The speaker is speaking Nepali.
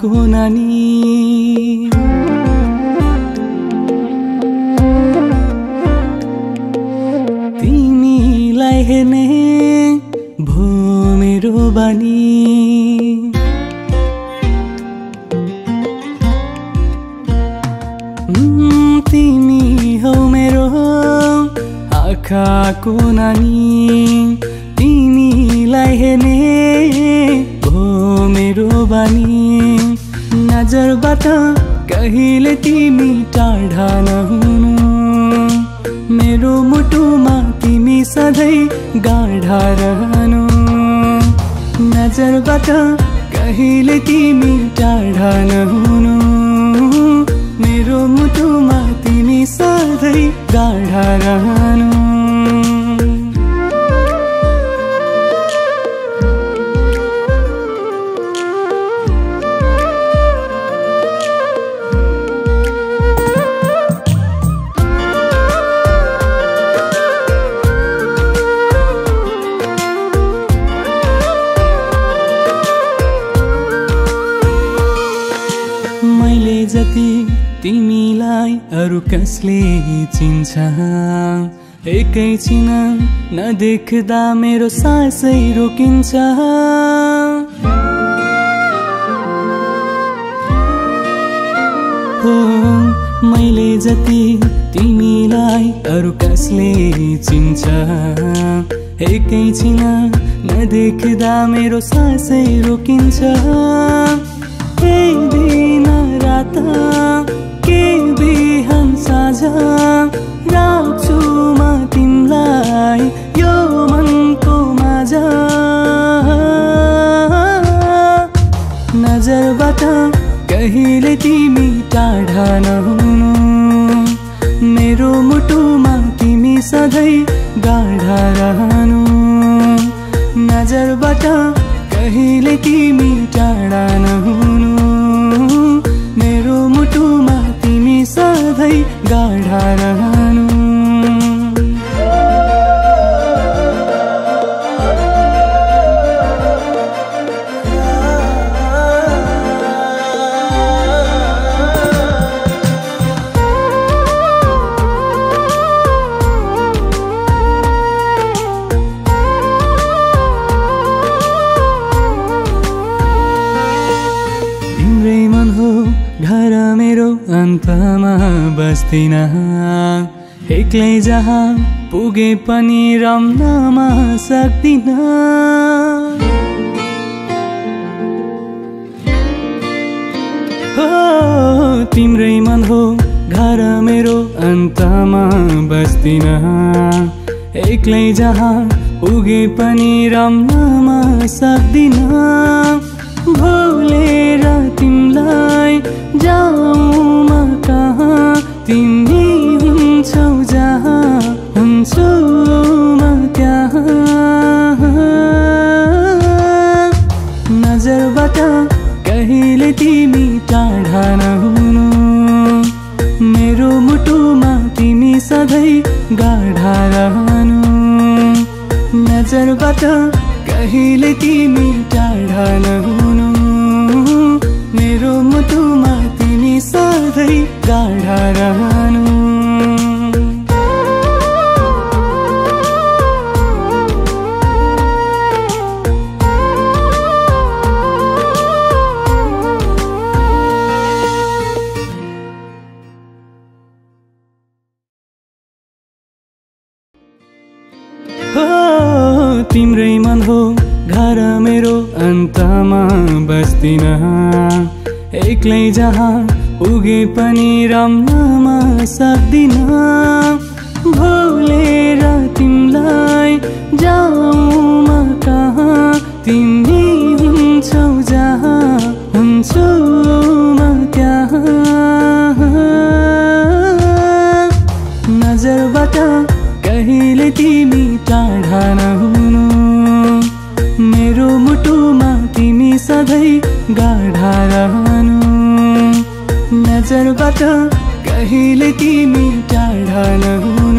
आँखाको नानी तिमीलाई हेर्ने भो मेरो बानी तिमी हौ मेरो आँखाको नानी तिमीलाई हेर्ने भो मेरो बानी नजरबाट कहिले तिमी टाढा नहुनु मेरो मुटुमा तिमी सधैँ गाढा रहनु नजरबाट कहिले तिमी टाढा नहुनु मेरो मुटुमा तिमी सधैँ गाढा रहनु मैले जति तिमीलाई अरू कसले चिन्छ एकैछिन नदेख्दा मेरो सासै रोकिन्छ हो मैले जति तिमीलाई अरू कसले चिन्छ एकैछिन नदेख्दा मेरो सासै रोकिन्छ दिन रात के बिहान साँझ राख्छु म तिमीलाई यो मनको माझ नजरबाट कहिले तिमी टाढा नहुनु मेरो मुटुमा तिमी सधैँ गाढा रहनु नजरबाट कहिले तिमी टाढा नहुनु मेरो मुटुमा तिमी सधैँ गाढा रहनु घर मेरो अन्तमा बस्दिन एक्लै जहाँ पुगे पनि रम्नमा सक्दिन हो तिम्रै मन हो घर मेरो अन्तमा बस्दिन एक्लै जहाँ पुगे पनि रम्नमा सक्दिन भुलेर तिमीलाई जाऊँ म कहाँ तिमी हुन्छौ जहाँ हुन्छु म त्यहाँ नजरबाट कहिले तिमी टाढा नहुनु मेरो मुटुमा तिमी सधैँ गाढा रहनु नजरबाट कहिले तिमी टाढा नहुनु मेरो मुटुमा तिमी सधैँ गाढा रहनु हो तिम्रै मन हो घर मेरो अन्तमा बस्दिन एक्लै जहाँ पुगे पनि रम्नमा सक्दिन भुलेर तिमीलाई जाऊँ म कहाँ तिमी हुन्छौ जहाँ हुन्छु म त्यहाँ नजरबाट कहिले तिमी टाढा नहुनु मेरो मुटुमा तिमी सधैँ गाढा रहनु नजरबाट कहिले तिमी टाढा नहुनु